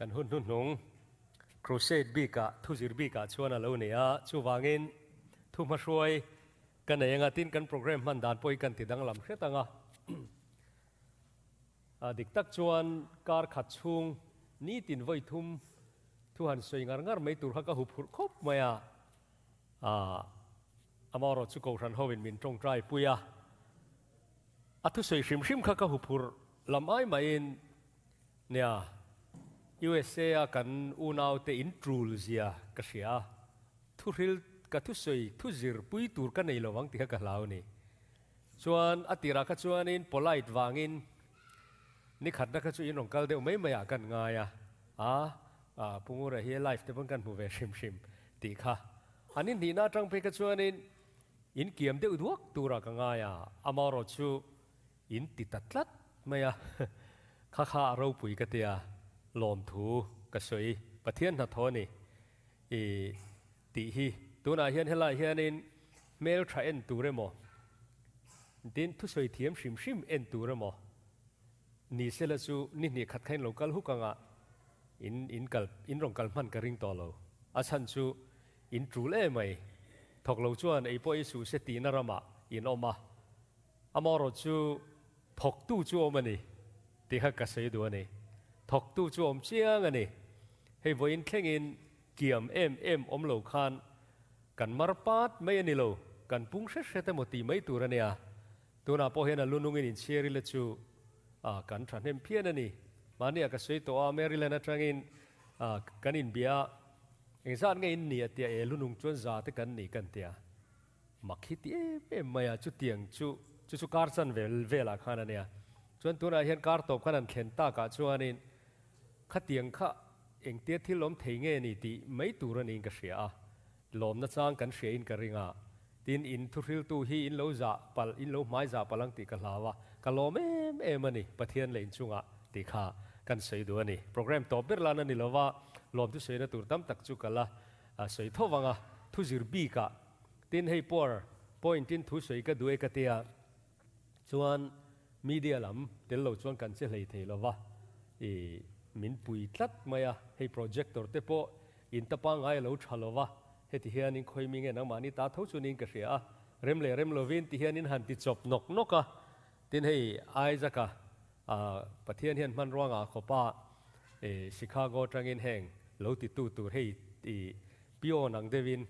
Kan hun hnuhnung Crusade bikah thuzir bikah chuan a lo ni a, chuvangin thu hmahruai ka nei anga tin kan program hman dan pawh hi kan ti danglam hret anga. A dik tak chuan kar khat chhung nitin vawi thum thu han sawi ngar ngar mai tur kha ka hu phurh khawp mai a, amaherawh chu Kohhran hoin min tawngtai pui a, a thusawi hrim hrim kha ka hu phurh lam ai maiin Nia, USA a kan unaute in tul zia ka hria a, thuhril ka thusawi thu zir pui tur ka nei lovang tih kha ka hlau ni. Chuan a tirah kha chuanin polite vangin nikhatna kha chu in rawn kal deuh mai mai ah kan ngai a, a, a Pu Ngura hi live te pawn kan hmu ve hrim hrim tih kha. An inhnihna atang phei kha chuanin in kiam deuh duak turah ka ngai a, amaherawhchu In ti ta tlat mai a, kha kha a ropui ka tia, lawmthu ka sawi, Pathian hnathawh a ni i tih hi. Tunah hian helaiah hianin hmel tha en tur emaw, tin thusawi thiam hrim hrim en tur emaw ni sela chu ni hnih khat kha in lo kal huk anga in in kal in rawn kal hman ka ring tawh lo. A chhan chu in tul emai, thawk lo chuan ei pawh i suh se tihna ramah in awm a. Amaherawh chu thawktu chu awm a ni tih kha ka sawi duh a ni. Thawktu chu awm chiang a ni. Hei vawiin thlengin kiam em em awm lo khan kan mar pat mai a ni lo, kan pung hret hret emaw tih mai tur a nia. Tunah pawh hian a lunungin inchhiar ila chu kan thahnem phian a ni. Mahniah ka sawi tawh a, Maryland atangin kan inbia a, engzat nge in ni a tia, e lunung chuan za te kan ni kan tia. Mak hi ti em em mai a, chutiang chu chu chu kar chan vel velah khan a nia. Chuan tunah hian kar tawp khan an thlen takah chuanin khatiang kha engtia thil awm thei nge ni tih mai tur a niin ka hria a, lawmna chang kan hria in ka ring a, tin in thuhriltu hi in lo zah palh, in lo hmai zah palh ang tih ka hlau a, ka lawm em em a ni, Pathian leh inchungah tih kha kan sawi duh a ni. Program tawp ber lan a ni lova, lawm thusawina tur tam tak chu ka la sawi tho vang a, thuzir bikah Tin hei power point in thu sawi ka duh e ka tia chuan media lam tel lo chuan kan che hlei thei lova i min pui tlat mai a, hei projector te pawh in ta pangngai a lo tha lova heti hian in khawi mi nge nangmahni ta tho chu niin ka hria a, rem leh rem lovin ti hian in han ti chawp nawk nawk a, tin hei Isaac-a Pathian hian hmanrua ngah khawpa i Chicago atangin heng lo ti tu tur hei i Pion ang deuhin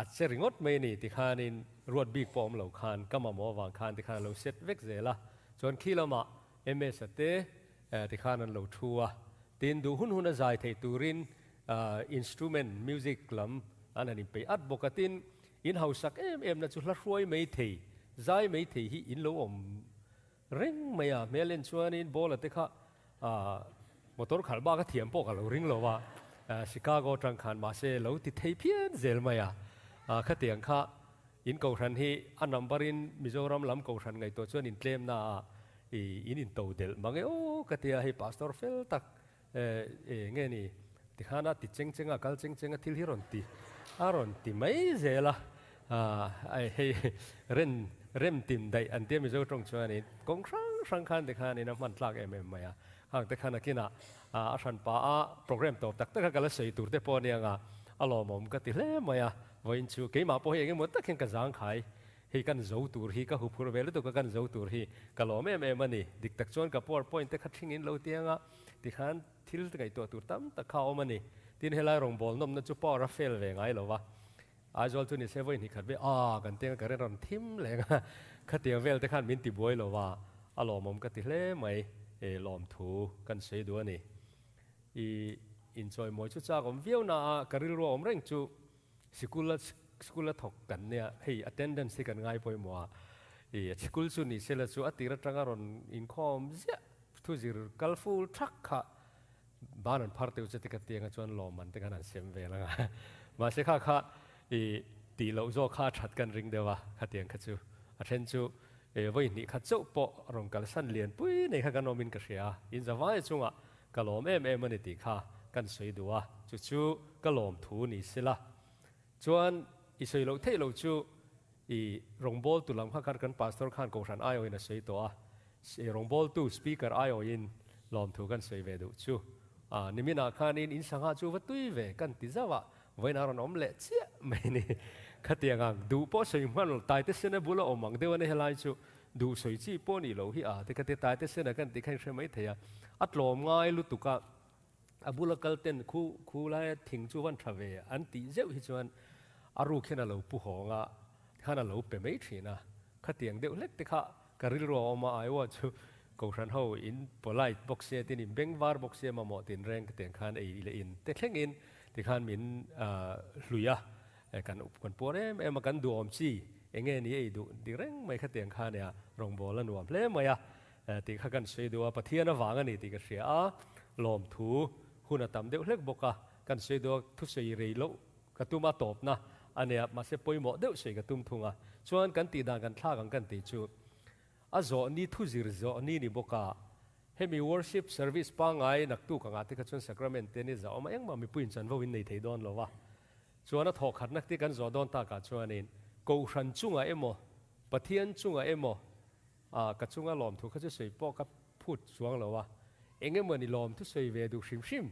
a che ringawt mai a ni tikhanin ruat bik pawh awm lo khan ka mamawh avang khan tikhan a lo set vek zel a, chuan khi lamah MS-a te tikhan an lo thu a, tin duh hun hun a zai theih turin instrument music lam an han inpeih at bawk a, tin in hausak em em na chu hla hruai mai thei, zai mai thei hi in lo awm Reng mai a, hmel en chuanin ball-a te kha motor khalh bak a thiam pawh ka lo ring lo a, Chicago atang khan mahse lo ti thei phian zel mai a, khatiang kha in kohhran hi a number in Mizoram lam kohhran ngaihtuah chuan in tlem na a in into delh mang e aw ka tia hei pastor fel tak nge ni tikhan a ti cheng cheng a kal cheng cheng a thil hi rawn ti a rawn ti mai zel a hei ren rem tin daih an tia Mizo tawng chuanin kawng hrang hrang khan tikhanin a hman tlak em em mai a hang te khan a kinah a hran pa a program tawp tak tak a ka la sawi tur te pawh a nia nga a lawmawm ka ti hle mai a vawiin chu keimah pawh hi engemaw takin ka zangkhai Hei kan zo tur hi ka huphurh ve lutuk a, kan zo tur hi ka lawm em em a ni. Dik tak chuan ka powerpoint te kha thingin lo tiang a, tikhan thil ngaihtuah tur tam tak kha a awm a ni. Tin helai rawngbâwl nawmna chu power a fail ve ngai lo va, Aizawl chu ni se vawi hnih khat ve a kan tiang a current rawn thim leng a, khatiang vel te khan min ti buai lo va, a lawmawm ka ti hle mai, e lawmthu kan sawi duh a ni. I inchawimawi chu chak awm viau na a, ka rilru a awm reng chu Sikul a school a thawk kan nia, hei attendance hi kan ngai pawimawh a, i school chu ni sela chu a tir atanga rawn inkhawm ziah thu zir kal full thak kha ban an phar teuh che te ka tianga chuan lawmman te khan an sem vel anga mahse kha kha i tih loh zawk kha a that kan ring deuh a, khatiang kha chu a then chu e vawi hnih khat chauh pawh rawn kalsan lian pui nei kha kan awmin ka hria a, in zavai chungah Ka lawm em em a ni tih kha kan sawi duh a, chu chu ka lawm thu ni sila. Chuan i sawi loh theih loh chu i rawngbawltu lam kha khan kan pastor khan kohhran aiawhin a sawi tawh a, rawngbawltu speaker aiawhin lawm thu kan sawi ve duh chu. A, niminah khanin in sangha chu va tui ve kan ti zauh a, vawiin a rawn awm leh chiah mai ni. Khatiang ang duh pawh sawi hman lo, taite sena bula awm ang deuh a ni helai chu. Duh sawi chi pawh nih loh hi a ti kha ti taite sena kan tih kha in hre mai thei a. A tlawm ngai lutuk a, a bula kal ten khu khu laia thing chu van tha ve an tih zeuh hi chuan a ruk hian a lo pu hawng a, khan a lo pe mai thin a. Khatiang deuh hlek te kha ka rilru a awm a, Iowa chu Kohhran ho in polite bawk sia tin in beng var bawk sia mamawh tin reng ka tiang khan ei leh in te thleng in tikhan min hlui a, kan kan puar em em a, kan duhawm chi enge ni ei duh ti reng mai kha tiang khan nia rawngbâwl a nuam hle mai a tih kha kan sawi duh a, Pathian avang a ni tih ka hria a, lawmthu hun a tam deuh hlek bawk a, kan sawi duh a, thusawi rei loh ka tum a tawpna a nia, mahse pawimawh deuh sawi ka tum thung a, chuan kan tih dan kan thlak ang kan tih chu A zawh ni thu zir zawh ni ni bawk a, hemi worship service pangngai naktuk angah te kha chuan sacrament te ni zah awm a, engmah mipui in chanvo in nei thei dawn lo a. Chuan a thawh khatna te kan zawh dawn takah chuanin Kohhran chungah emaw, Pathian chungah emaw ah ka chunga lawmthu kha chu sawi pawh ka phut chuang lo a, eng emaw ni lawmthu sawi ve duh hrim hrim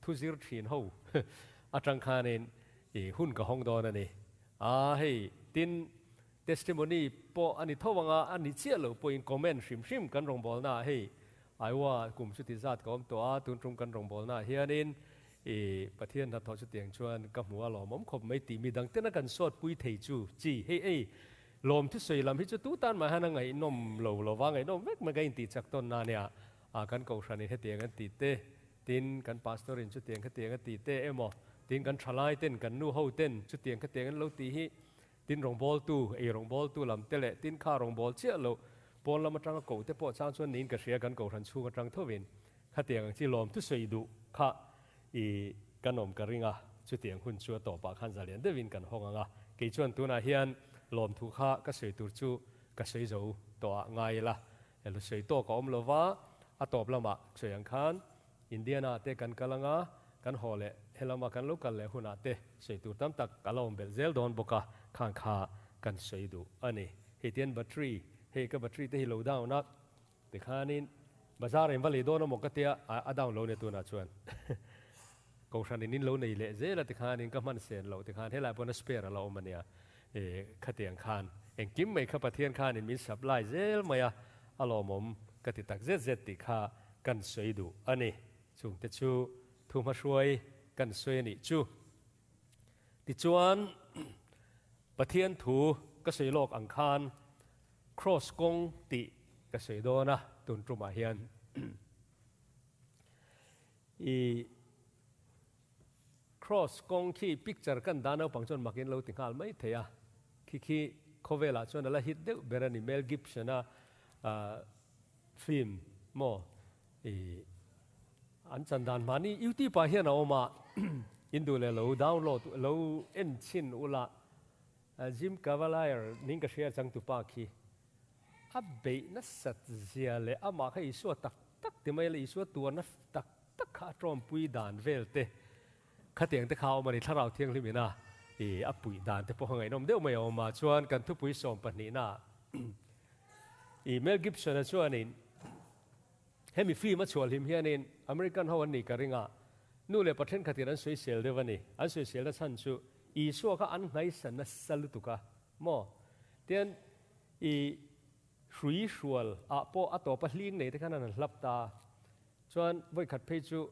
thu zir thin ho atang khanin i hun ka hawng dawn a ni. A hei tin Testimony pawh a ni tho ang a, a ni chiah loh pawhin comment hrim hrim kan rawngbawlnaah hei Iowa kum chuti zat ka awm tawh a, tun tum kan rawngbawlnaah hianin i Pathian hnathawh chutiang chuan ka hmu a lawmawm khawp mai tih mi dang tena kan sawtpui thei chu chi hei ei lawm thusawi lam hi chu tu tan mah hian a ngaihnawm lo lova ngaihnawm vek mai ka intih chak tawn na nia a kan kohhranin hetiang an tih te tin kan pastor in chutiang khatiang a tih te emaw tin kan thalai ten kan nu ho ten chutiang khatiang an lo tih hi Tin rawngbawltu, ei rawngbawltu lam te leh tin kha rawngbâwl chiah loh pawn lam aṭanga koh te pawh chang chuan niin ka hria kan kohhran chhung aṭang thovin khatiang ang chi lawm thusawi duh kha i kan awm ka ring a, chutiang hun chu a tawpah khan zalian deuhin kan hawng ang a, kei chuan tunah hian lawmthu kha ka sawi tur chu ka sawi zo tawh ah ngai ila, elo sawi tawk a awm lova a tawp lamah sawi ang khan Indiana te kan kal anga, kan haw leh helama kan lo kal leh hunah te sawi tur tam tak a la awm belh zel dawn bawk a, khang kha kan sawi duh a ni. Hei tian battery, hei ka battery te hi lo down a, tikhanin bazar in va lei dawn amaw ka tia, a down lo nia tunah chuan Kohhran in in lo nei leh zel a tikhanin ka hman sen loh tikhan helai pawn a spare a la awm a nia, khatiang khan engkim mai kha Pathian khanin min supply zel mai a, a lawmawm ka ti tak zet zet tih kha kan sawi duh a ni. Chungte chu thu hmahruai kan sawi a nih chu. Tichuan, Pathian thu ka sawi lawk ang khan Kraws kawng tih ka sawi dawn a, tun tumah hian i Kraws kawng khi picture kan dah naupang chuan makin lo ti nghal mai thei a, khi khi khawvelah chuan a la hit deuh ber a ni, Mel Gibson-a Film maw i an chan dan mahni youtube ah hian a awm a in duh leh lo download lo en chhin ula Jim Cavalier ning ka hria changtupa khi a beih nasat zia leh amah kha Isua tak tak ti mai la Isua tuarna tak tak kha a tawmpui dan vel te Khatiang te kha a awm a ni, Thlarau Thianghlim ina i a puih dan te pawh a ngaihnawm deuh mai a awm a, chuan kan thupui sawmpahnihna i Mel Gibson-a chuanin hemi film a chhuah hlim hianin American ho an nih ka ring a, nu leh pa thenkhatin an sawisel deuh a ni, an sawiselna chhan chu Isua kha an nghaisa nasa lutuk a maw? Tian i hrui hrual ah pawh a tawpa hling nei te khan an han hlap ta a, chuan vawikhat phei chu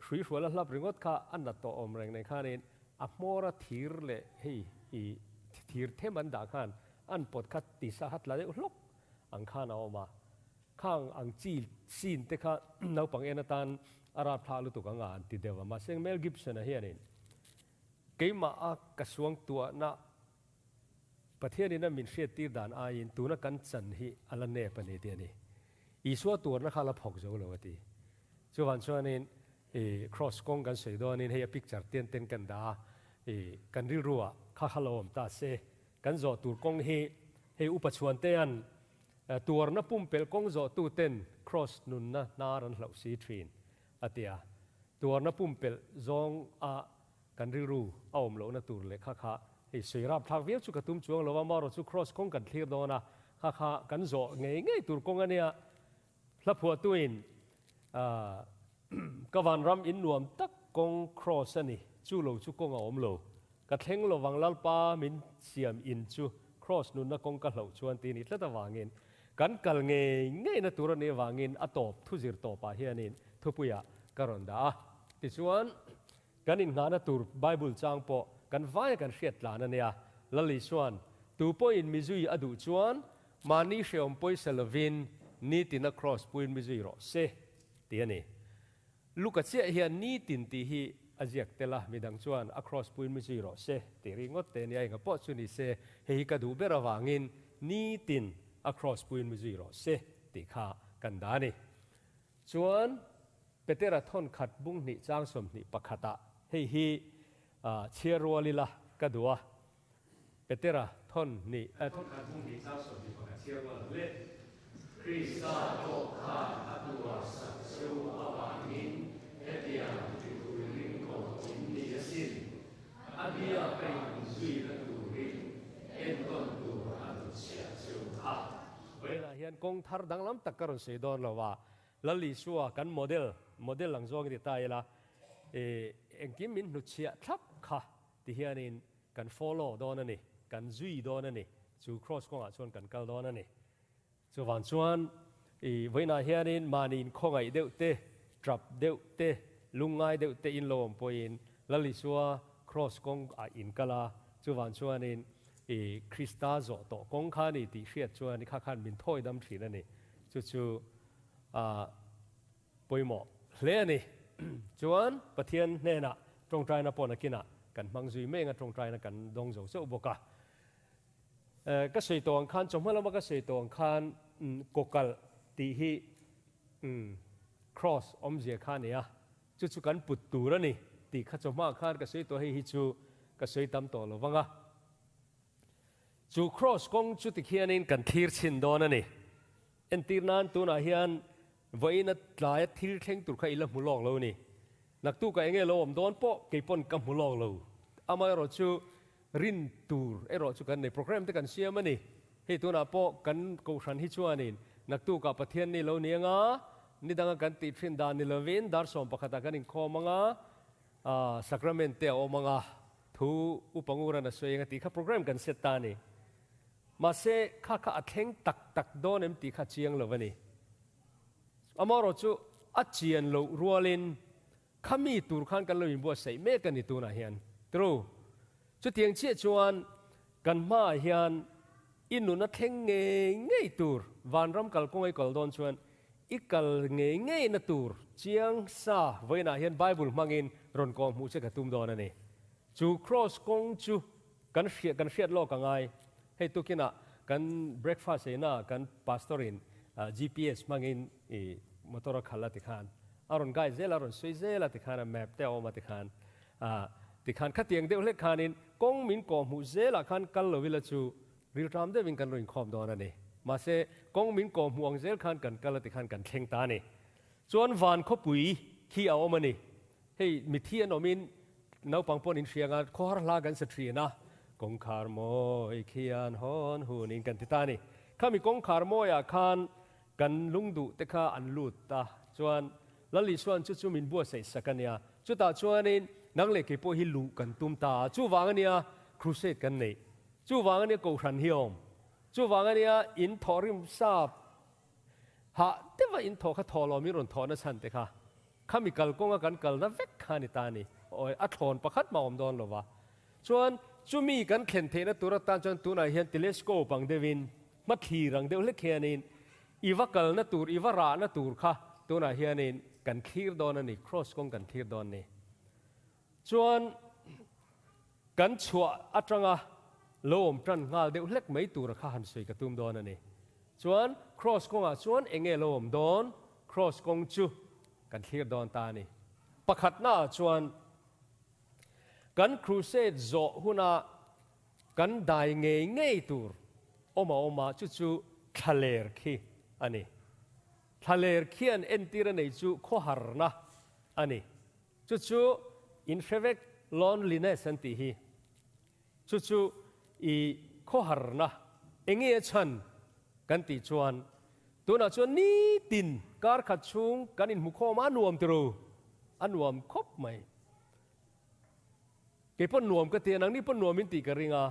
Hrui hrual a hlap ringawt kha a nat tawh awm reng nen khanin a hmawr a thir leh hei i thir them an dah khan an pawt kha tisa kha tla deuh hlawk ang khan a awm a. Khang ang chi scene te kha naupang en atan a rapthlak lutuk anga an ti deuh a. Mahse Mel Gibson-a hianin keimah a ka suangtuahna Pathianin a min hriattir dan aiin tuna kan chan hi a la nep a ni tih a ni. Isua tuarna kha a la phawk zo lo a ti. Chuvang chuanin i cross kawng kan sawi dawnin hei a picture tian ten kan dah a, i kan rilru ah kha kha lo awm ta se, kan zawh tur kawng hi hei upa chhuan te an tuarna pumpelh kawng zawh tu ten cross nunna hnar an hlauh si thin a ti a. Tuarna pumpelh zawng a kan rilru a awm lohna tur leh kha kha hei sawi rap thlak viau chu ka tum chuang lo a, amaherawhchu chu cross kawng kan thlir dawn a, kha kha kan zawh ngei ngei tur kawng a nia. Hla phuahtuin Ka vanram in nuam tak kawng cross a ni, chu lo chu kawng a awm lo. Ka thleng lovang Lalpa min siam in chu cross nunna kawng ka hloh chuan ti ni tlat avangin kan kal ngei ngei na tur a nih avangin a tawp thuzir tawpah hianin thupuiah ka rawn dah a. Tichuan kan innghahna tur Bible chang pawh kan vaia kan hriat tlan a nia. Lal Isuan, Tu pawhin mizui a duh chuan mahni hreawm pawisa lovin nitina cross puiin mizui rawh se ti a ni. Luka chiah hian nitin tih hi a ziak tel a, midang chuan a cross puiin mi zui rawh se tih ringawt te nia, enga pawh chu ni se, hei hi ka duh ber avangin nitin a cross puiin mi zui rawh se tih kha kan dah a ni. Chuan Petera thawn khat bung hnih chang 21 ah hei hi chhiar rual ila ka duh a, Petera thawn hnih. Thawn khat bung hnih chang 21 chhiar rual ang le. Krista pawh khan a tuar sak chu avangin hetiang titurin kawh in ni asin. A bia ka inzuina turin entawn tur a hnutchhiah chu kha. Vawiinah hian kawng thar danglam tak ka rawn sawi dawn lo a, Lal Isua kan model, model ang zawng i ti ta ila, engkim min hnutchhiah thlap kha ti hianin kan follow dawn a ni, kan zui dawn a ni, chu cross kawngah chuan kan kal dawn a ni. Chuvang chuan i vawiinah hianin mahni inkhawngaih deuh te, trap deuh te, lungngai deuh te in lo awm pawhin Lal Isua cross kawng ah in kal a, chuvang chuanin i Krista zawh tawh kawng kha a ni tih hriat chuan i kha khan min thawi dam thin a ni. Chu chu a pawimawh hle a ni. Chuan Pathian hnenah tawngtaina pawh nakinah kan hmang zui mek a, tawngtaina kan dawng zo chauh bawk a. Ka sawi tawh ang khan, chawhma lama ka sawi tawh ang khan kawkalh tih hi cross awmzia kha a ni a, chu chu kan put tur a ni tih kha chawhma khan ka sawi tawh, hei hi chu ka sawi tam tawh lo vang a. Chu cross kawng chu tikhianin kan thlir chhin dawn a ni. Entir nan tunah hian vawiin a tlaia thil thleng tur kha i la hmu lawk lo a ni. Naktukah enge lo awm dawn pawh kei pawn ka hmu lawk lo. Amaherawh chu rin tur erawh chu kan nei. Program te kan siam a ni. Hei tunah pawh kan kohhran hi chuanin naktukah Pathian ni lo ni anga nidanga kan tih thin dan ni lovin dar 11 ah kan inkhawm anga sacrament te a awm anga thu upa nguran a sawi anga tih kha program kan set ta a ni. Mahse kha kha a thleng tak tak dawn em tih kha chiang lo a ni. Amaherawh chu a chian loh rualin khami tur khan kan lo inbuatsaih mek a ni tunah hian. True. Chutiang chiah chuan kan hmaah hian i nun a thleng ngei ngei tur, vanram kalkawng i kal dawn chuan i kal ngei ngei na tur chiang sa vawiinah hian Bible hmangin rawn kawh hmuh che ka tum dawn a ni. Chu cross kawng chu Kan hriat kan hriat lawk a ngai. Hei tukinah kan breakfast eina kan pastor in GPS hmangin i motor a khalh a tikhan a rawn guide zel a, a rawn sawi zel a tikhan a map te a awm a tikhan tikhan khatiang deuh hlek khanin kawng min kawh hmuh zelah khan kal lo ila chu rilṭam deuhin kan rawn inkhawm dawn a ni. Mahse kawng min kawh hmuh ang zel khan kan kal a tikhan kan thleng ta a ni. Chuan van khawpui khi a awm a ni. Hei mithi an awmin naupang pawh an inhriang a, khawhar hla kan sa thin a, kawngkhar mawi khian hawn hunin kan ti ta a ni. Khami kawngkhar mawiah khan kan lungduh te kha an lut ta chuan Lal Isuan chu chu min buatsaih sak a nia. Chutah chuanin nang leh kei pawh hi luh kan tum ta a, chuvang a nia crusade kan neih. Chuvang a nia Kohhran hi a awm. Chuvang a nia in thawhrim sap Hah deuha in thawh kha thaw lawm in rawn thawh na chhan te kha khami kalkawnga kan kalna vek kha a ni ta a ni. Awi a thlawn pakhat mah awm dawn lova. Chuan chumi kan thlen theihna tur atan chuan tunah hian telescope ang deuhin hma thlir ang deuh hlek hianin i va kalna tur i va rahna tur kha tunah hianin kan thlir dawn a ni, cross kawng kan thlir dawn a ni. Chuan kan chhuah atanga lo awm tan nghal deuh hlek mai tura kha han sawi ka tum dawn a ni. Chuan cross kawngah chuan eng nge lo awm dawn? Cross kawng chu kan thlir dawn ta a ni. Pakhatnaah chuan kan crusade zawh huna kan dai ngei ngei tur awm a awm a, chu chu thlaler khi a ni. Thlaler khian entir a nei chu khawharna a ni. Chu chu in hre vek loneliness an tih hi. Chu chu i khawharna enge a chhan kan tih chuan tunah chuan nitin kar khat chhung kan inhmukhawm a nuam tiro. A nuam khawp mai. Kei pawn nuam ka ti a, nangni pawn nuam in tih ka ring a.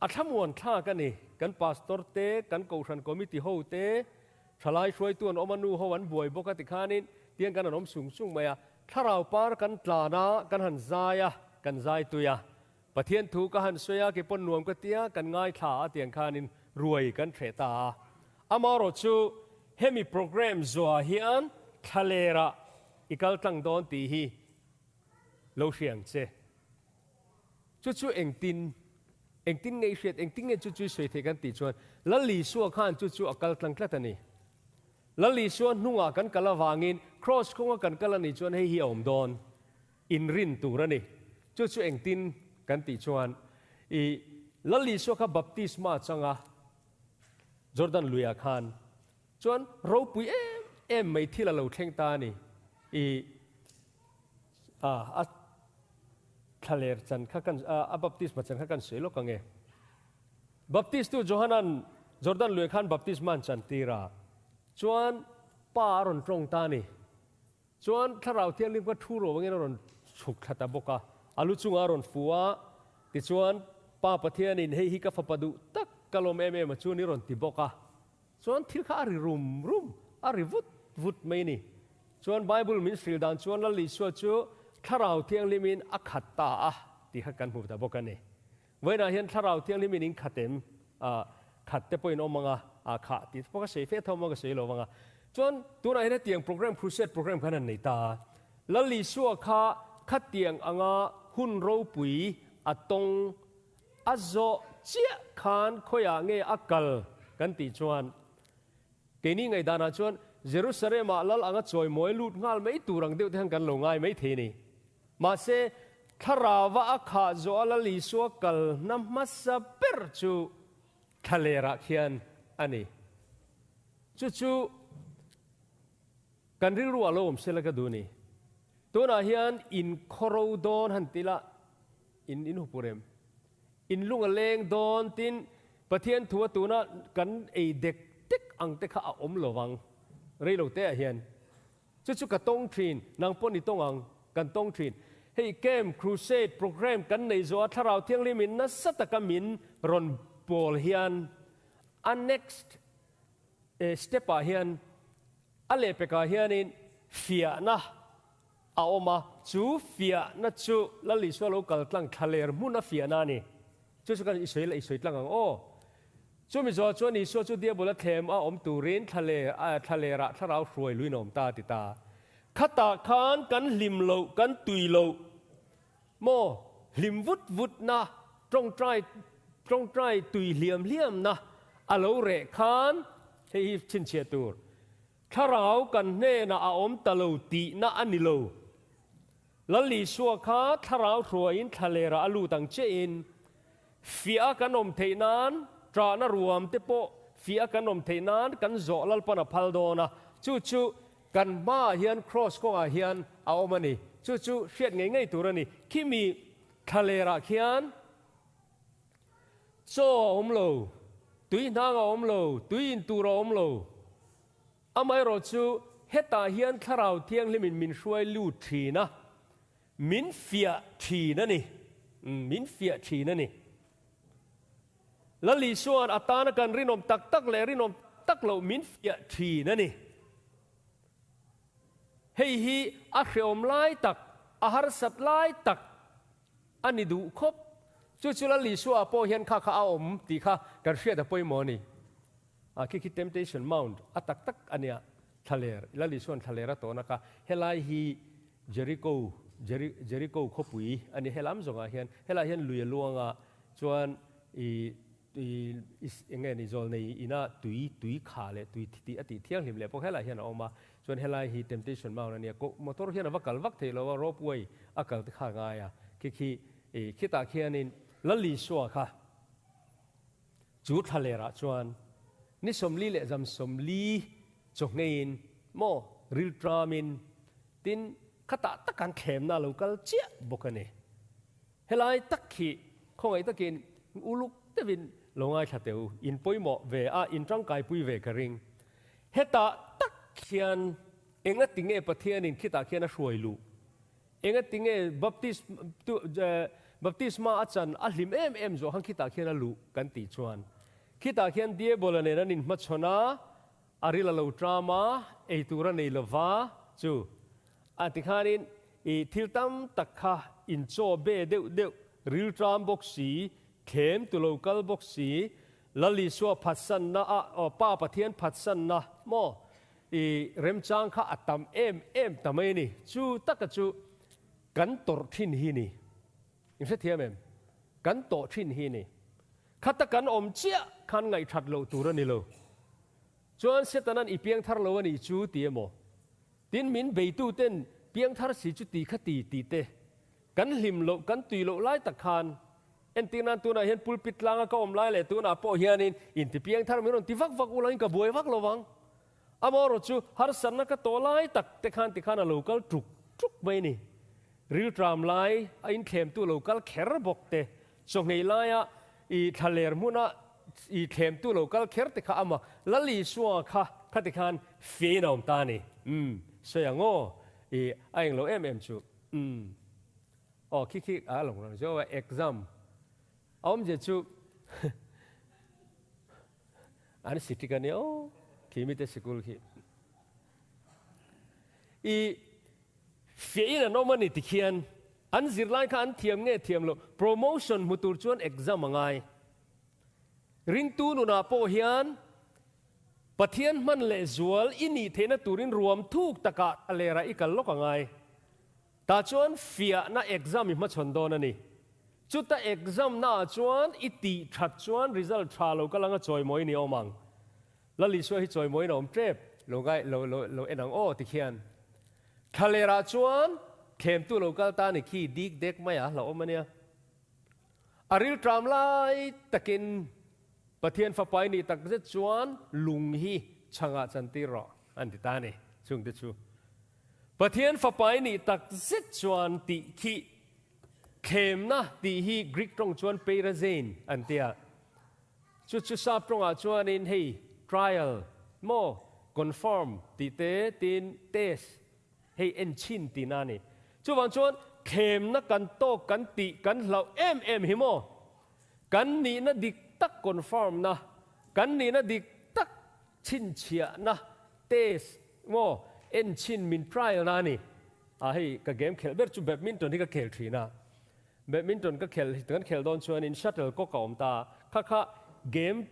A thlamuan thlak a ni. Kan pastor te, kan kohhran committee ho te, thalai hruaitu an awm a, nu ho an buai bawk a tikhanin tiang kan han awm sung sung mai a. Thlarau par kan tlan a, kan han zai a, kan zai tui a. Pathian thu ka han sawi a, kei pawn nuam ka tia, kan ngaithla a tiang khanin ruai kan hreh ta a. Amaherawh chu hemi programme zuah hian thlalerah i kal tlang dawn tih hi lo hria ang che. Chu chu engtin, engtin nge i hriat, engtin nge chu chu i sawi theih kan tih chuan Lal Isua khan chu chu a kal tlang tlat a ni. Lal Isua hnungah kan kal avangin Kraws kawnga kan kal a nih chuan hei hi a awm dawn, inrin tur a ni. Chu chu engtin kan tih chuan i Lal Isua kha baptisma changa Jordan luiah khan chuan ropui em em mai thil a lo thleng ta a ni. I a thlaler chan kha kan a baptisma chan kha kan sawi lawk ang e. Baptistu Johanan Jordan lui khan baptisma an chan tir a, chuan Pa a rawn tawng ta a ni. Chuan Thlarau Thianghlim kha thu ro angin a rawn chhuk thla ta bawk a, a lu chungah a rawn fu a, tichuan Pa Pathianin hei hi ka fapa duh tak ka lawm em em a chu ni rawn ti bawk a. Chuan thil kha a ri rum rum, a ri vut vut mai a ni. Chuan Bible min hrilh dan chuan Lal Isua chu Thlarau Thianghlimin a khat ta a tih kha kan hmu ta bawk a ni. Vawiinah hian Thlarau Thianghlimin in khat em? Ah, khat te pawhin awm ang a, ah khah tih te pawh ka sawi fe tho maw ka sawi lo vang a. Chuan tunah hian hetiang program, crusade program khan an nei ta a. Lal Isua kha khatiang anga hun ropui a tawng A zawh chiah khan khawiah nge a kal kan tih chuan keini ngaihdanah chuan Jerusalem-ah lal anga chawimawi lut nghal mai tur ang deuh te khan kan lo ngai mai thei a ni. Mahse, thlarauva a khah zawh a Lal Isua kalna hmasa ber chu thlalerah khian a ni. Chu chu kan rilru ah lo awm sela ka duh a ni. Tunah hian inkhawro dawn han ti la. In in hupu rem. In lung a leng dawn tin Pathian thu a tuna kan ei dek dek ang te kha a awm lo vang. Rei lo te ah hian. Chu chu ka tawng thin, nang pawh ni tawng ang, kan tawng thin. Hei camp, crusade, program kan nei zawh a Thlarau Thianghlim in nasa taka min rawn pawl hian a next step ah hian a lehpekah hianin fiahna A awm a, chu fiahna chu Lal Isua lo kal tlang thlaler hmun a fiahna a ni. Chu chu kan i sawi la i sawi tlang ang aw. Chumi zawh chuan Isua chu Diabol a thlem a awm turin thlaler thlalerah thlarau hruai luin a awm ta a ti ta. Khatah khan kan hlim loh, kan tui loh maw, hlim vut vutna, tawngtai tawngtai tui hliam hliamna a lo reh khan hei hi chhinchhiah tur. Thlarau kan hnenah a awm ta lo tihna a ni lo. Lal Isua kha thlarau hruaiin thlalerah a lut ang chiahin, fiah a kan awm theih nan, ṭahna ruam te pawh fiah a kan awm theih nan kan zawh Lalpan a phal dawn a, chu chu kan hmaah hian Kraws kawngah hian a awm a ni. Chu chu hriat ngei ngei tur a ni. Khimi thlalerah khian chaw a awm lo, tui hnang a awm lo, tui in tur a awm lo. Amaherawh chu hetah hian Thlarau Thianghlimin min hruai lut thin a, min fiah thin a ni. Min fiah thin a ni. Lal Isua'n a tana kan rinawm tak tak leh rinawm tak loh min fiah thin a ni. Hei hi a hreawm lai tak, a harsat lai tak a ni duh khawp. Chu chu Lal Isua pawh hian kha kha a awm tih kha kan hriat a pawimawh a ni. A khi khi Temptation Mount a tak tak a nia, thlaler, Lal Isua'n thlaler a tawn a kha, helai hi Jericho, Jericho khawpui a ni, helam zawngah hian, helaiah hian lui a luang a, chuan i i eng nge ni zawlnei ina tui, tui kha leh tui tih a tih thianghlim leh pawh helaiah hian a awm a, chuan helai hi Temptation Mount a nia, motor hian a va kal vak thei lo a, rope way a kal te kha a ngai a, khi khi i khitah khianin Lal Isua kha Chu thlalerah chuan ni 40 leh zam 40 chawhngeiin maw rilṭamin tin khatah tak an thlemna a lo kal chiah bawk a ni. Helai tak hi khawngaih takin uluk deuhin lo ngaithla teh u, in pawimawh ve a, in tangkaipui ve ka ring. Hetah tak hian. Enga tinge Pathianin khitah khian a hruai luh? Enga tinge Baptist tu baptisma a chan a hlim em em zawh khan khitah khian a luh kan tih chuan khitah khian Diabola nen an inhmachhawn a, a ril a lo tram a, ei tur a nei lova chu a tikhanin i thil tam tak kha inchaw be deuh deuh ril tram bawk si, thlem tu lo kal bawk si, Lal Isua phatsanna a Pa Pathian phatsanna maw I remchang kha a tam em em ta mai a ni. Chu taka chu kan tawrh thin hi ni. In hrethiam em? Kan tawh thin hi ni. Khata kan awm chiah khan ngaihthat loh tur a ni lo. Chuan Setanan i piangthar lo a nih chu ti emaw? Tin min beituten piangthar si chu ti kha ti tih te Kan hlim loh, kan tui loh lai tak khan entir nan tunah hian pulpit tlanga ka awm lai leh tunah pawh hianin intipiang thar min rawn ti vak vak ulangin ka buai vak lo vang. Amaherawh chu harsatna ka tawh lai tak te khan tikhan a lo kal tuk tuk mai a ni. Rilṭam lai a inthlemtu lo kal kher bawk te, chawhngei laia i thlaler hmuna i thlemtu lo kal kher te kha ama Lal Isua kha kha tikhan fein a awm ta a ni. Umm, sawi ang aw, i a englo em em chu. Umm. Aw khi khi a lo rang zo a exam a awmzia chu an sitik a nia aw khi mite sikul khi. I fiah in an awm a ni tikhian an zirlai kha an thiam nge thiam lo promotion hmu tur chuan exam a ngai. Ringtu nunah pawh hian Pathian hman leh zual i nih theihna turin ruam thuk takah a lerah i kal lawk a ngai. Tah chuan fiahna exam i hmachhawn dawn a ni. Chuta exam naah chuan i tih that chuan result tha lo kal anga chawimawi ni awm ang. Lal Isua hi chawimawiin a awm tep lo ngai lo lo lo en ang aw tikhian. Thla lerah chuan thlemtu lo kal ta ni khi dik dek mai a hlauhawm a nia. A rilṭam lai takin Pathian Fapa i nih tak zet chuan lung hi chhangah chantir rawh an ti ta a ni. Chungte chu Pathian Fapa i nih tak zet chuan tih khi thlemna tih hi Greek tawng chuan peirazein an ti a. Chu chu sap tawngah chuanin hei trial maw confirm tih te tin test Hei en chhin tihna a ni. Chuvang chuan thlemna kan tawk kan tih kan hlauh em em hi maw? Kan nihna dik tak confirm na, kan nihna dik tak chhinchhiahna, test, maw en chhin min trial na a ni. Ah hei ka game khelh ber chu badminton hi ka khel thin a. Badminton ka khel kan khel dawn chuanin shuttle cock a awm ta a, kha kha game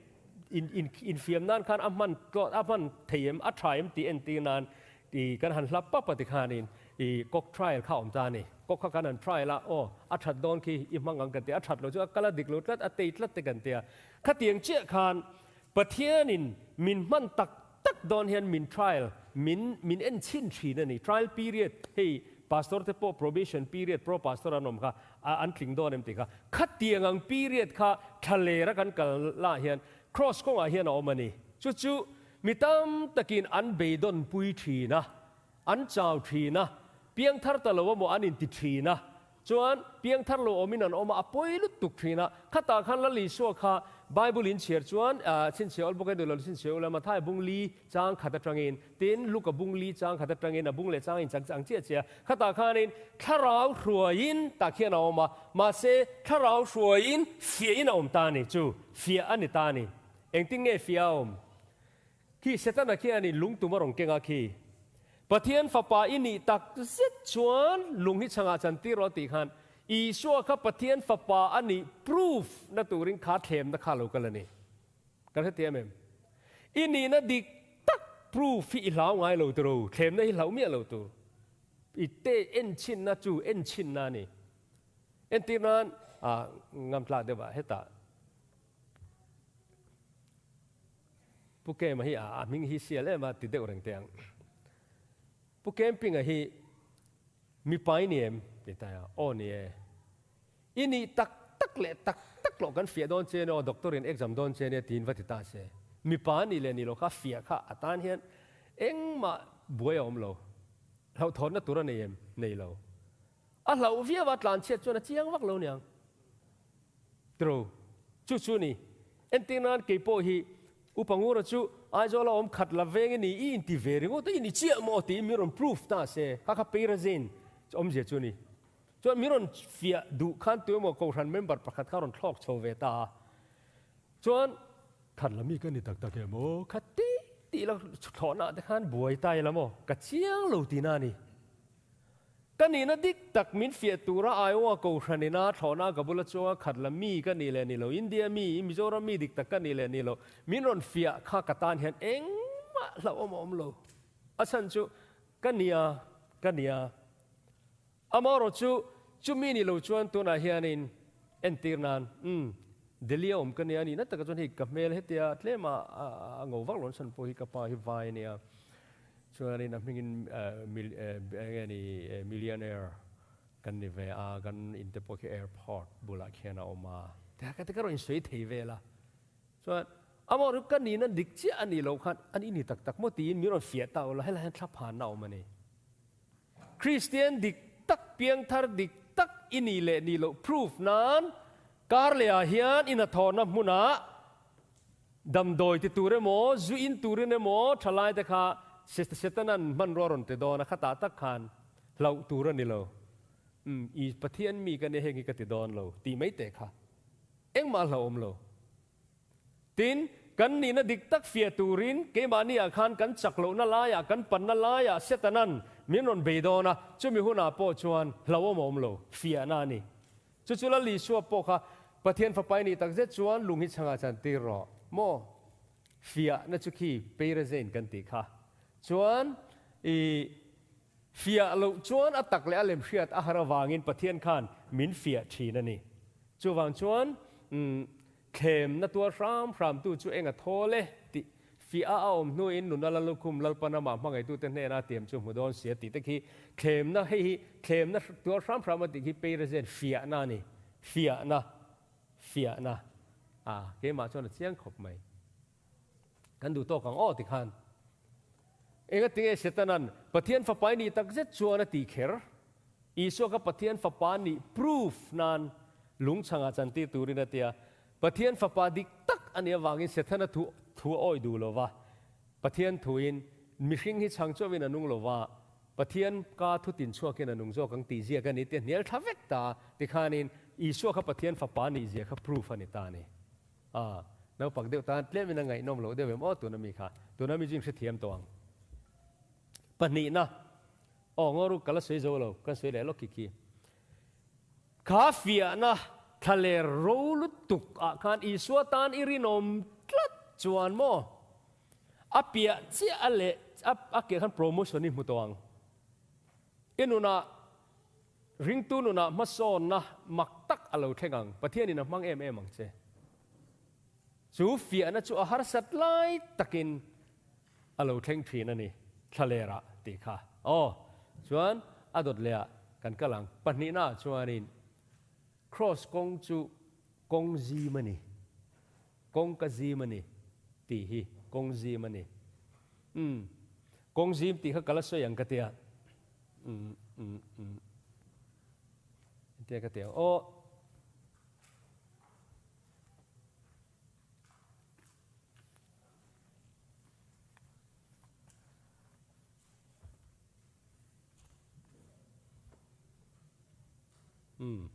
in in infiam nan khan a hman tlawt a hman thei em a tha em tih entir nan i kan han hlap pap a tikhanin i cock trial kha a awm ta a ni. Cock kha kan han trial a, aw a that dawn khi i hmang ang kan ti a, a that lo chu a kal a dik lo tlat a tei tlat te kan ti a. Khatiang chiah khan Pathianin min hman tak tak dawn hian min trial, min min en chhin thin a ni. Trial period, hei pastor te pawh probation period, pro pastor an awm kha, a an tling dawn em tih kha. Khatiang ang period kha thla lera kan kal lah hian cross kawngah hian a awm a ni. Chu chu mi tam takin an beidawn pui thin a, an chau thin a, piangthar ta lo amaw an inti thin a, Chuan piangthar lo awmin an awm a, a pawi lutuk thin a. Khatah khan Lal Isua kha Bible in chhiar chuan chhinchhiah awl bawk e duh lo chhinchhiah ula Mathai bung li chang khat atangin, tin Luka bung li chang khat atangin a bung leh chang in chang ang chiah chiah a. Khatah khanin thlarau hruaiin tah khian a awm a, mahse thlarau hruaiin fiahin a awm ta a ni, chu fiah a ni ta a ni. Engtin nge fiah a awm? Khi Setana khianin lungtum a rawn keng a khi. Pathian Fapa i nih tak zet chuan lung hi chhangah chantir rawh a tih khan Isua kha Pathian Fapa a nih proof na turin kha thlemna kha lo kal a ni. Kan hre em em? I nihna dik tak proof hi i hlau ngai lo tiro, thlemna hi hlauh miah lo tur. I te enchhinna chu enchhinna a ni. Entir nan ngamtla deuh ah hetah. Pu Kema hi a hming hi sial em a ti deuh reng teh ang. Pu Camping-a hi mipa i ni em? Ti ta a, aw ni e. I nih tak tak leh tak tak loh kan fiah dawn che nia aw, doctor in exam dawn che nia tiin va ti ta se. Mipa a nih leh nih loh kha fiah kha a tan hian engmah buai a awm lo. Hlauhthawnna tur a nei em? Nei lo. A hlauh viau a, tlanchhiat chuan a chiang vak lo niang. Tro. Chu chu ni. Entir nan kei pawh hi Upa Ngura chu Aizawl a awm khat la veng i ni, i inti ve ringawt a, i ni chiah maw tiin min rawn proof ta se, kha kha Peirazein awmzia chu a ni. Chuan min rawn fiah duh khan tuemaw Kohhran member pakhat kha rawn thlawk chho ve ta a. Chuan khat la mi ka ni tak tak em aw, kha ti tih la thlawhna te khan buai ta ila maw, ka chiang lo tihna a ni. Ka nihna dik tak min fiah tura Iowa Kohhran ina thlawhna ka bula chuanga khat la mi ka nih leh ni lo, India mi, Mizoram mi dik tak ka nih leh ni lo, min rawn fiah kha ka tan hian engmah hlauhawm a awm lo. A chhan chu ka nia, ka nia. Amaherawh chu, chumi ni lo chuan tunah hianin entir nan, umm, Delhi a awm ka nia, nihna takah chuan hei ka hmel hetia tlema a ngo vak lo chhan pawh hi ka pa hi vai a nia. Chuanin a hmingin enge ni millionaire kan ni ve a, kan in te pawh khi airport bulah khian a awm a. Ka ti ka rawn insawi thei vel a. Chuan amaherawhchu ka nihna dik chiah a nih loh khan an i ni tak tak maw tiin min rawn fiah ta ula, helai hian thla phanna a awm a ni. Kristian dik tak, piangthar dik tak i nih leh nih loh proof nan kar leh ah hian i hnathawhna hmunah damdawi ti tur emaw, zu in turin emaw thalai te kha Setanan hmanrua rawn ti dawn a, khatah tak khan hlauh tur a ni lo. Umm, i Pathian mi ka nia heng hi ka ti dawn lo tih mai teh kha engmah hlauhawm lo. Tin, kan nihna dik tak fiah turin keimahniah khan kan chak lohna laiah, kan panna laiah Setanan min rawn bei dawn a, chumi hunah pawh chuan hlauhawm a awm lo, fiahna a ni. Chu chu Lal Isua pawh kha Pathian Fapa i nih takzet chuan lung hi chhangah chan tir rawh maw? Fiahna chu khi Peirazein kan tih kha. Chuan i fiah loh chuan a tak leh a lem hriat a har avangin Pathian khan min fiah thin a ni. Chuvang chuan Thlemna tuar hram hramtu chu eng a thawl e tih fiah a awm hnuin nuna Lalukhum Lalpan amah hmangaihtute hnena tiam chu hmu dawn sia tih te khi thlemna hei hi thlemna tuar hram hram a tih khi Peirazen fiahna a ni. Fiahna. Fiahna. A, keimah chuan a chiang khawp mai. Kan duh tawk ang aw ti khan. Engatinge Setanan Pathian Fapa i nih tak zet chuan a tih kher? Isua kha Pathian Fapa nih proof nan lungchhangah chantir turin a ti a. Pathian Fapa dik tak a nih avangin Setana thu thu a awih duh lo va. Pathian thuin mihring hi chhang chauhin a nung lo va, Pathian ka thu tin chhuakin a nung zawk ang tih ziak a ni tia hnial thla vek ta tikhanin Isua kha Pathian Fapa nih zia kha proof a ni ta a ni. A, naupang deuh tan tlemin a ngaihnawm loh deuh em aw tuna mi kha, tuna mi chu in hrethiam tawh ang. Pahnihna, aw ngaw ka la sawi zo lo, kan sawi leh lawk khi khi. Kha fiahna thlaler ro lutuk ah khan Isua tan i rinawm tlat chuan maw a piah chiah a leh a keh khan promotion i hmu tawh ang. I nunah Ringtu nunah hmasawnna mak tak a lo thleng ang. Pathianin a hmang em em ang che. Chu fiahna chu a harsat lai takin a lo thleng thin a ni, thlalerah tih kha. Aw, chuan a dawt lehah kan kal ang. Pahnihnaah chuanin Kraws kawng chu kawng zim a ni, kawng ka zim a ni tih hi kawng zim a ni. Umm, kawng zim tih kha ka la sawi ang ka tia. Umm umm umm Entia ka ti ang aw. Umm.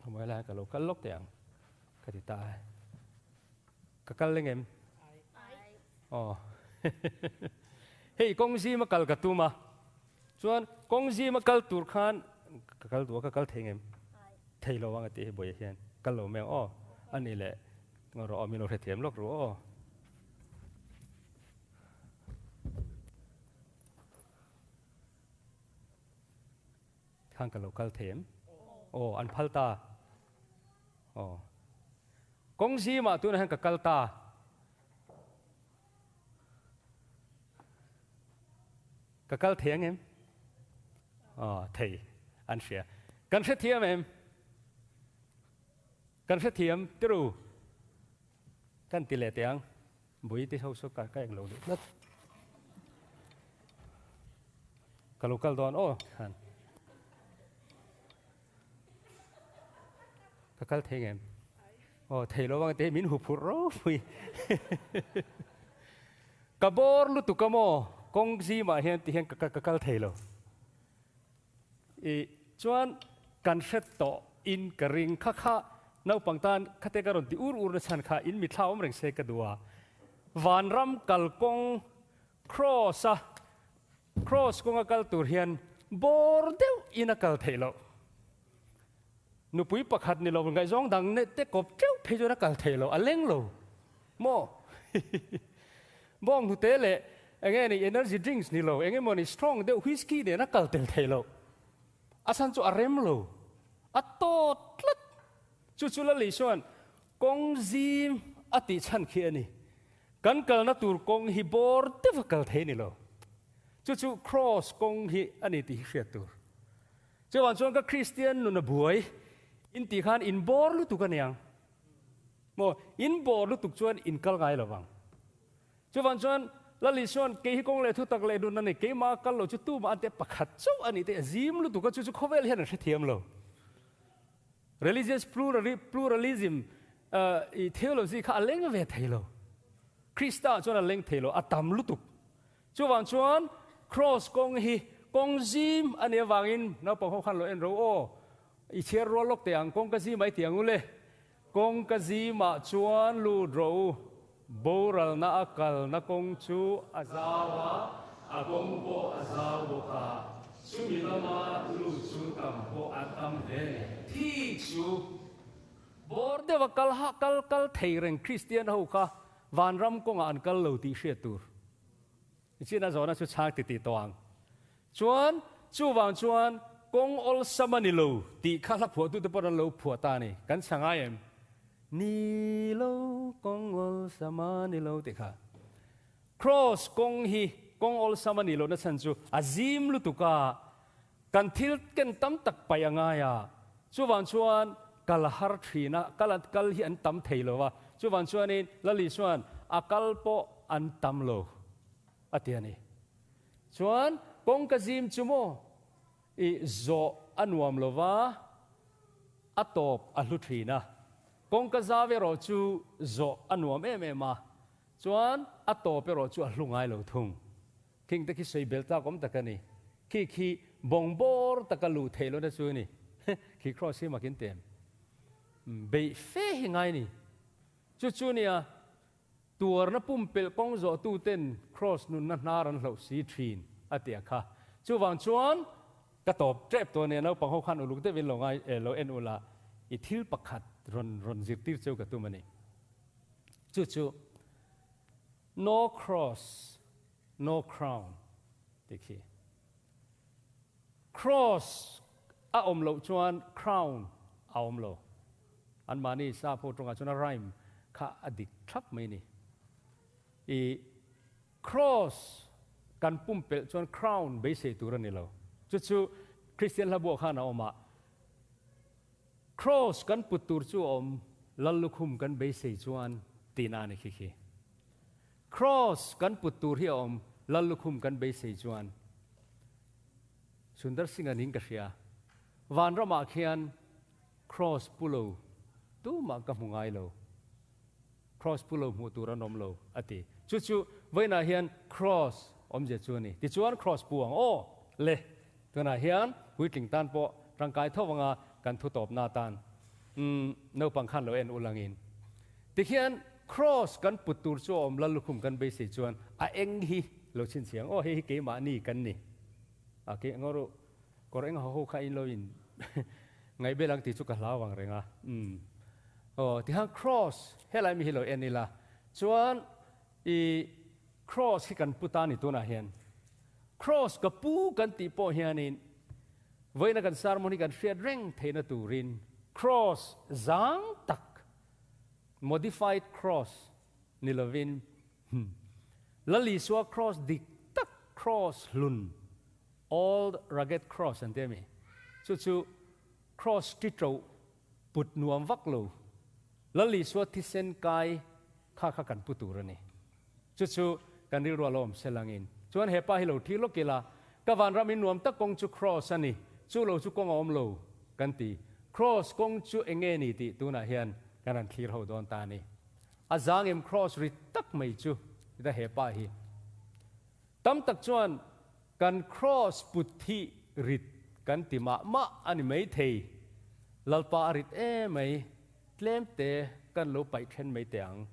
Hmai lai ka lo kal lawk teh ang ka ti ta e. Ka kal leng em? Aw. Hei kawng zima kal ka tum a. Chuan kawng zima kal tur khan ka kal duh a ka kal thei ngem? Thei lo ang a ti hei Bawiha hian. Kal lo mai ang aw. A nih leh ngaw rawh aw min lo hrethiam lawk ru aw. Khan ka lo kal thei em? Aw, an phal ta. Aw. Kawng zimah tunah hian ka kal ta. Ka kal thei ang em? Aw, thei. An hria. Kan hrethiam em? Kan hrethiam tiru. Kan ti leh teh ang. Bui ti ho chu ka eng lo leh tlat. Ka lo kal dawn aw khan. Ka kal thei ngem? Aw thei lo ang te min huphurh ropui. Ka bawr lutuk a maw kawng zimah hian ti hian ka kal thei lo. I chuan kan hre tawh in ka ring kha kha naupang tan khate ka rawn ti ur ur na chhan kha in mithla awm reng se ka duh a. Vanram kalkawng Cross a Cross kawnga kal tur hian bawr deuh in a kal theih loh. Nupui pakhat ni lo ngaihzawng dang ne te kawp teuh phei chuan a kal theih loh, a leng lo maw? Bawng hnute leh enge ni energy drinks ni lo, enge maw ni strong deuh whisky nen a kal tel theih loh. A chhan chu a rem lo, a tawt tlat. Chu chu Lali chuan kawng zim a tih chhan khi a ni. Kan kalna tur kawng hi bawr deuha kal thei ni lo. Chu chu Kraws kawng hi a ni tih hi hriat tur. Chuvang chuan ka Kristian nun a buai in tih khan in bawr lutuk a niang. Maw, in bawr lutuk chuan in kal ngai lo vang. Chuvang chuan Lal Isua'n kei hi kawng leh thu tak leh nun a ni, keimah kal lo chu tumah an teh pakhat chauh a nih te a zim lutuk a, chu chu khawvel hian an hrethiam lo. Religious pluralism i theology kha a leng ve thei lo. Krista ah chuan a leng thei lo, a tam lutuk. Chuvang chuan Cross kawng hi kawng zim a nih avangin naupang ho khan lo en ro aw, i chhiar rual lawk teh ang, kawng ka zim ai ti ang u le. Kawng ka zimah chuan lut rawh u, boralna a kalna kawng chu a zau a, a kawng pawh a zau bawk a, chumi lama lut chu tam pawh a tam hle a ni. Thi chu bawr deuha kal ha kal kal thei reng Kristian ho kha vanram kawngah an kal lo tih hriat tur. China zawhna chu chhang ti tih tawh ang. Chuan, chuvang chuan kawng awlsam a ni lo tih kha hla phuahtute pawh an lo phuah ta a ni. Kan chha ngai em? Ni lo, kawng awlsam a ni lo tih kha. Cross kawng hi kawng awlsam a nih lohna chhan chu a zim lutuk a, kan thil ken tam tak paih a ngai a. Chuvang chuan kal a har thin a, kal kal hi an tam thei lo va. Chuvang chuanin Lal Isua'n a kal pawh an tam lo a ti a ni. Chuan kawngka zim chu maw i zawh a nuam lo va, a tawp a hlu thin a. Kawngka zau erawh chu zawh a nuam em em a, chuan a tawp erawh chu a hlu ngai lo thung. Khing te khi sawi bel tlak awm tak a ni. Khi khi bawng bawr taka luh theih lohna chu a ni. Khi cross hi makin tem beih fe hi ngai ni. Chu chu nia Tuarna pumpelh kawng zawhtuten Kraws nunna hnar an hloh si thin, a ti a kha. Chuvang chuan ka tawp tep tawh ania, naupang ho khan uluk deuhin lo ngai eh lo en ula, i thil pakhat rawn rawn zirtir cheu ka tum a ni. Chu chu No Cross, No Crown tih khi. Cross a awm loh chuan crown a awm lo. Anmahni sap ho tawngah chuan a rhyme kha a dik thlap mai ni. I cross kan pumpelh chuan crown beisei tur a ni lo. Chu chu Kristian hla buah khan a awm a. Cross kan put tur chu a awm, Lal lukhum kan beisei chuan tihna a ni khi khi. Cross kan put tur hi a awm, Lal lukhum kan beisei chuan. Sundar Singh a ning ka hria. Vanramah khian Cross pu lo tumah ka hmu ngai lo. Cross pu lo hmuh tur an awm lo, a ti. Chu chu vawiinah hian Cross awmzia chu a ni. Tichuan Cross pu ang aw le. Tunah hian puitling tan pawh tangkai tho anga kan thu tawpna atan umm naupang khan lo en ulangin. Tikhian Cross kan put tur chu a awm Lal lukhum kan beisei chuan a eng hi lo chhinchhiang aw hei hi keimahni kan ni. A ke ngaw ru kawr eng ho ho kha in lo in ngaih bel ang tih chu ka hlau ang reng a umm aw tikhan Cross helai mi hi lo en ila chuan i Cross hi kan pu ta ni tunah hian Cross ka pu kan tih pawh hianin vawiina kan sermon hi kan hriat reng theihna turin Cross zang tak modified cross ni lovin Lal Isua cross dik tak cross hlun, old rugged cross an ti a mi? Chu chu cross ṭi ṭo put nuam vak lo Lal Isua thisen kai kha kha kan pu tur a ni. Chu chu kan rilru a lo awm sel angin. Chuan he pa hi lo ṭhi lawk ila, Ka vanram in nuam tak kawng chu Kraws a ni, chu lo chu kawng a awm lo kan ti. Kraws kawng chu eng nge ni tih tunah hian kan han thlir ho dawn ta a ni. A zang em Kraws rit tak mai chu ita he pa hi. Tam tak chuan kan Kraws put hi rit kan ti mah mah a ni mai thei. Lalpa a rit emai, tlem te kan lo paih then mai teh ang.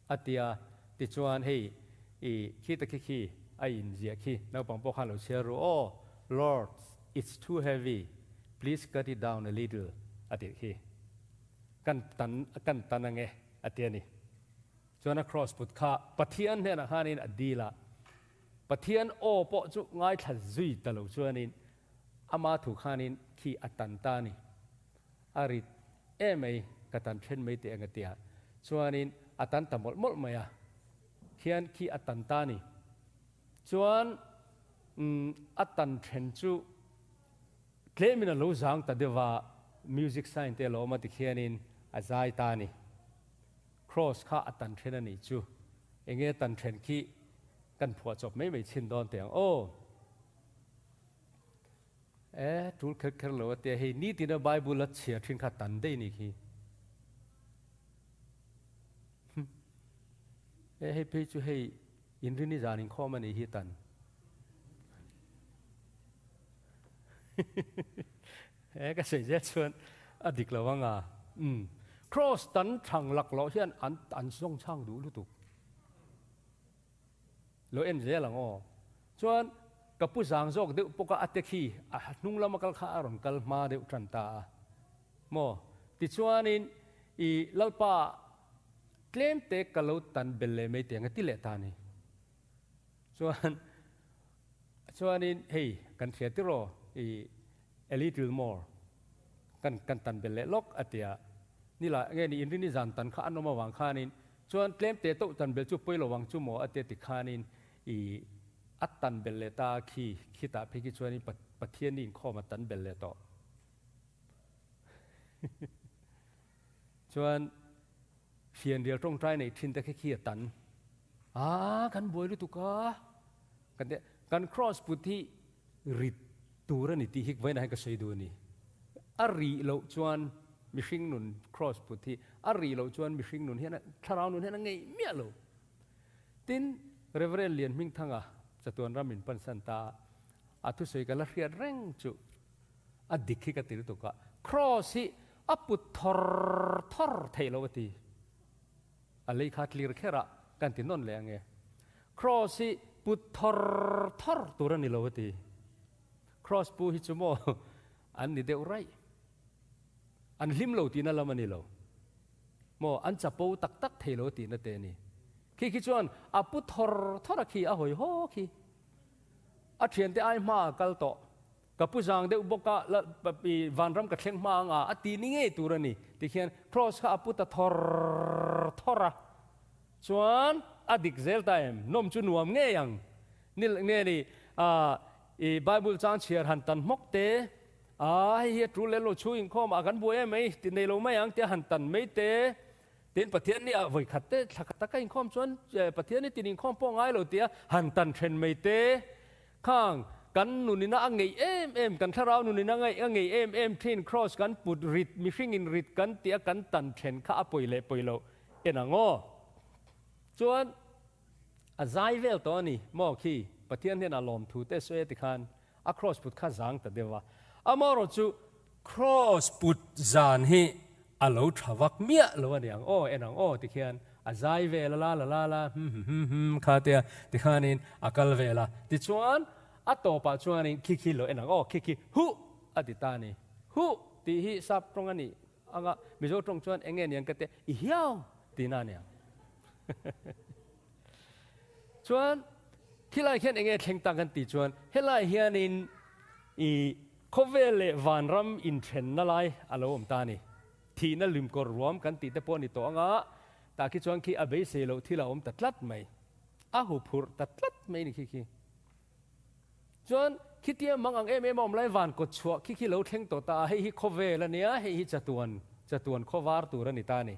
A ti a, tichuan hei i khi ta khi khi a inziah khi naupang pawh khan lo chhiar ru aw, Lord, it's too heavy, please cut it down a little a tih khi. Kan tan kan tan ange a ti a ni. Chuan a cross put kha Pathian hnenah khanin a dil a, Pathian aw pawh chu ngaithla zui ta lo chuanin ama thu khanin khi a tan ta a ni. A rit emai ka tan then mai teh ang a tia chuanin a tan ta mawlh mawlh mai a, khian khi a tan ta a ni. Chuan umm a tan then chu tlemin a lo zang ta deuh a, music sign te a lo awm a tikhianin a zai ta a ni. Cross kha a tan then a nih chu, enge tan then khi kan phuah chawp mai mai chhin dawn teh ang aw. E, tul kher kher lo a tia hei nitina Bible a chhiar thin kha tan daih ni khi. E, hei phei chu hei inrini zan inkhawm a nih hi tan. E, ka sawi zel chuan a dik lo anga. Um, cross tan thang lak loh hian an an zawng chhang duh lutuk. Lo en zel ang aw. Chuan ka pu zang zawk deuh pawk a ate khi a hnung lama kal kha a rawn kal hma deuh tan ta a maw. Tichuanin i Lalpa tlem te ka lo tan bel leh mai teh ang a ti leh ta a ni. Chuan chuanin hei kan hria tiraw i a little more kan kan tan bel leh lawk a ti a. Nila nge ni inrini zan tan kha an awm avang khanin Chuan tlem teh tauh tan bel chu pawi lo ang chu maw a tia ti khanin i a tan bel leh ta a khi, khitah phei khi chuanin Pathian i inkhawm a tan bel leh tawh. Chuan fianrial tawngtai nei thin te khi khi a tan. A kan buai lutuk a, kan tia kan cross put hi rit tur a ni tih hi vawiinah hian ka sawi duh a ni. A rih loh chuan mihring nun cross put hi a rih loh chuan mihring nun hian thlarau nun hian a ngeih miah lo. Tin, Reverend Lian Hmingthanga chatuan ram in pansan ta a thusawi ka la hriat reng chu a dik hi ka ti lutuk a, cross hi a put thawr thawr theih loh a ti. A lei kha tlir kher a kan ti nawn leh ange. Cross hi put thawr thawr tur a ni lo a ti. Cross pu hi chu maw an ni deuh raih. An hlim lo tihna lam a ni lo. Maw an chapo tak tak thei lo tihna te a ni. Khi khi chuan a pu thawr thawr a khi a hawi haw khi. A thiante ai hma a kal tawh. Ka pu zang deuh bawk a, la, i vanram ka thleng hma anga a ti ni ngei tur a ni. Tikhian Cross kha a pu ta thawr thawr a. Chuan a dik zel ta em? Nawm chu nuam ngei ang. Ni nge ni, ah, i Bible chang chhiar han tan hmawk te, ah, hei hi a tul leh lo chhung inkhawm ah kan buai em mai, ti nei lo mai ang tia han tan mai te, tin Pathian ni ah vawi khat te, thla khat taka inkhawm chuan Pathian ni tin inkhawm pawh ngai lo tia han tan then mai te, Khang, kan nunina a ngeih em em, kan thlarau nunina a ngeih em em thin, Kraws kan put rit, mihringin rit kan tih a kan tan then kha a pawi leh pawi loh en ang aw. Chuan a zai vel tawh a ni maw khi, Pathian hian a lawmthu te sawi a ti khan a kraws put kha zang ta deuh a. Amaherawh chu kraws put zan hi A lo tha vak miah lo a niang aw, en ang aw tikhian a zai vel a la la la la hum hum hum hum kha tia tikhanin a kal vel a, tichuan a tawpah chuanin khi khi lo en ang aw khi khi huh a ti ta a ni. Huh tih hi sap tawng a nih anga Mizo tawng chuan eng nge niang ka tia i hiau tihna a niang. Chuan khilai khian eng nge thleng tak an tih chuan helai hianin i Khawvel leh vanram inthenna lai a lo awm ta a ni. Thihna limkawr ruam kan tih te pawh a ni tawh anga, tah khi chuan khi a beisei loh thil a awm ta tlat mai. A huphurh ta tlat mai ni khi khi. Chuan khitia mang ang em em a awm lai van kawt chhuah khi khi lo thleng tawh ta a, hei hi khawvel a nia, hei hi chatuan, chatuan khawvar tur a ni ta a ni.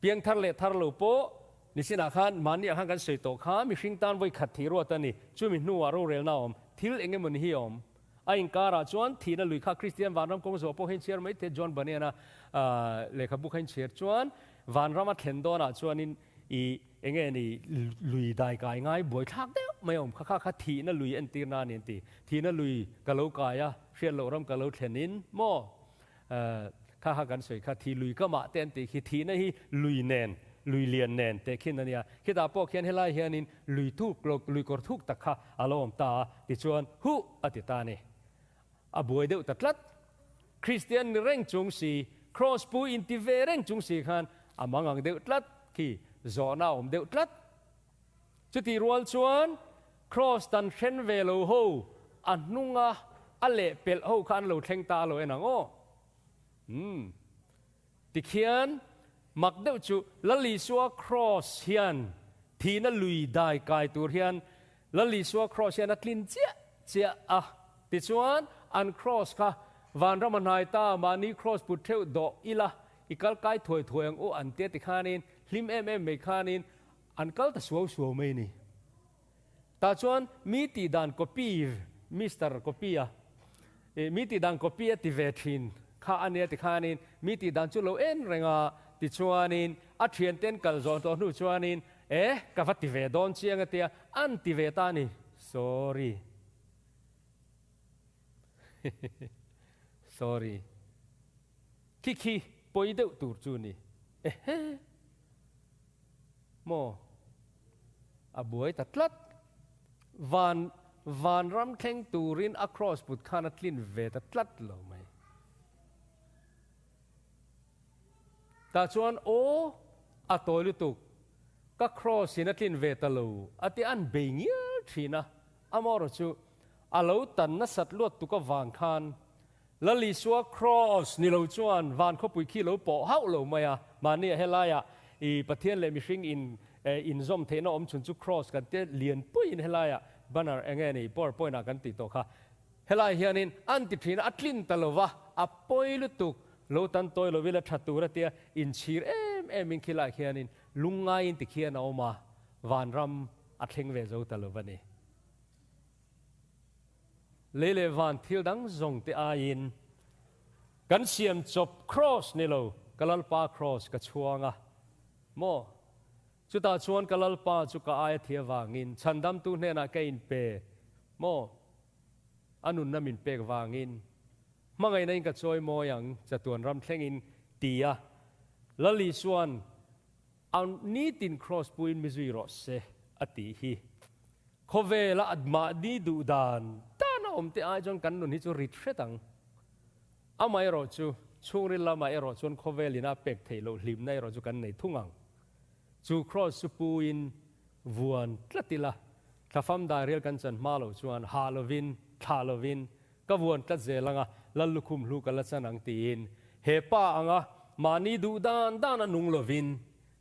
Piang thar leh thar lo pawh ni sinah khan mahni ah khan kan sawi tawh kha mihring tan vawi khat thih ruat a ni. Chumi hnuah rorelna a awm. Thil eng emawni hi a awm. A inkarah chuan thihna lui kha Kristian vanram kawng zawh pawh hian chhiar mai thei John Bunyan-a lehkhabu kha in chhiar chuan vanram a thlen dawnah chuanin i enge ni lui dai kai ngai buaithlak deuh mai a awm kha kha kha thihna lui entir na a ni an ti. Thihna lui ka lo kai a, hriat loh ram ka lo thlenin maw kha kha kan sawi kha thi lui ka mah te an tih khi thihna hi lui nen lui lian nen teh khin a nia. Khitah pawh khian helai hianin lui thuk lui kawr thuk tak kha a lo awm ta a, tichuan huh a ti ta a ni. A buai deuh ta tlat. Kristian ni reng chung si, Kraws pu inti ve reng chung si khan a mangang deuh tlat khi zawhna a awm deuh tlat. Chutih rual chuan Kraws tan hren ve lo ho a hnunga a lehpelh ho kha an lo thleng ta a lo en ang aw. Umm. Tikhian mak deuh chu Lal Isua Kraws hian thihna lui dai kai tur hian Lal Isua Kraws hian a tlin chiah chiah a. Tichuan an Kraws kha vanram a hnai ta mahni Kraws put theuh dawh ila i kal kai thuai thuai ang u an tia tikhanin hlim em em mai khanin an kal ta suau suau mai a ni. Tah chuan mi tih dan copy Mister copy a mi tih dan copy a ti ve thin kha a nia tikhanin mi tih dan chu lo en reng a tichuanin a thianten kal zawh tawh hnu chuanin e ka va ti ve dawn chiang a tia an ti ve ta a ni. Sorry. Sorry. Khi khi pawi deuh tur chu ni. Ehe. Maw? A buai ta tlat. Van vanram thleng turin a cross put khan a tlin ve ta tlat lo mai. Tah chuan aw a tawi lutuk, ka cross in a tlin ve ta lo a ti an bei ngial thin a, amaherawh chu a lo tan nasat luat tuk avang khan Lal Isua Kraws ni lo chuan van khawpui khi lo pawh hauh lo mai a, mahni a helaiah i Pathian leh mihring in inzawm theihna awm chhun chu Kraws kan tia lianpuiin helaiah banner eng nge ni powerpoint ah kan tih tawh kha. Helai hianin an ti thin a, a tlin ta lo va, a pawi lutuk lo tan tawi lo ila tha tur a tia inchhir em em in khilai khianin lungngaiin tikhian a awm a, vanram a thleng ve zo ta lo va ni. Lei leh van thil dang zawng te aiin kan siam chawp kraws ni lo, ka Lalpa kraws ka chhuang a maw? Chutah chuan ka Lalpa chu ka aia thi avangin chhandamtu hnenah ka inpe maw? A nunna min pek vangin hmangaihna in ka chawi mawi ang chatuan ram thlengin ti a Lal Isuan A nitin kraws puiin mi zui rawh se a tih hi. Khawvela a mahni duh dan dan a awm te ai chuan kan nun hi chu rit hret ang. Amaherawh chu chhungril lamah erawh chuan khawvel ina pek theih loh hlimna erawh chu kan nei thung ang. Chu kraws chu puiin vuan tlat ila, thlafam dairial kan chan hma loh chuan hah lovin, thlah lovin Ka vuan tlat zel anga Lal lukhum hlu ka la chan ang tiin he pa anga mahni duh dan dan a nung lovin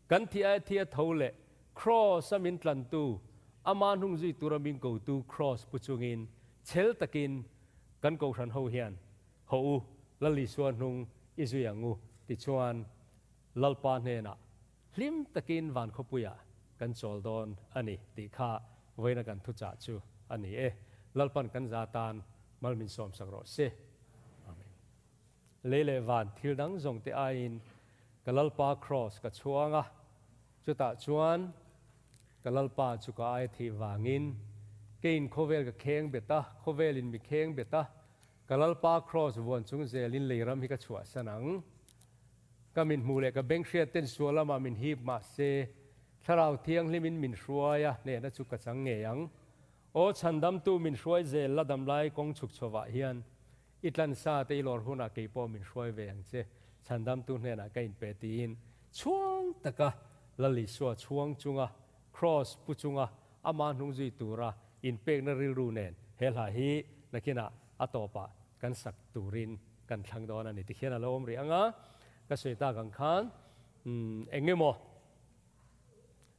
kan thi aia thi a tho leh Kraws a min tlantu ama hnung zui tura min kotu Kraws pu chungin chhel takin kan kohhran ho hian haw u Lal Isua hnung i zui ang u tichuan Lalpa hnenah hlim takin van khawpuiah kan chawl dawn a ni tih kha vawiina kan thuchah chu a ni e. Lalpan kan za tan mal min sawmsak rawh se. Amen. Lei leh van thil dang zawng te aiin ka Lalpa kraws ka chhuang a, chutah chuan ka Lalpa chu ka aia thih vangin keiin khawvel ka kheng bet a, khawvelin mi kheng bet a, Ka Lalpa Kraws vuan chung zelin lei ram hi ka chhuahsan ang. Ka min hmuh leh ka beng hriat ten sual lamah min hip mah se, Thlarau Thianghlimin min hruai a, hnehna chu ka chang ngei ang. Aw Chhandamtu min hruai zel la damlai kawng chhuk chhovah hian, i tlansa te i lawr hunah kei pawh min hruai ve ang che, Chhandamtu hnenah ka inpe tiin chhuang taka Lal Isua chhuang chunga Kraws pu chunga Amah hnung zui tura inpekna rilru nen he hla hi nakinah a tawpah kan sak turin kan thlang dawn a ni. Tikhian a lo awm rih ang a, ka sawi tak ang khan eng emaw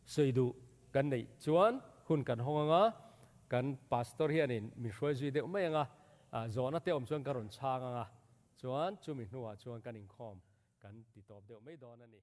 sawi duh kan neih chuan hun kan hawng ang a, kan pastor hianin min hruai zui deuh mai ang a, zawhna te awm chuan ka rawn chhang ang a, chuan chumi hnuah chuan kan inkhawm kan ti tawp deuh mai dawn a ni.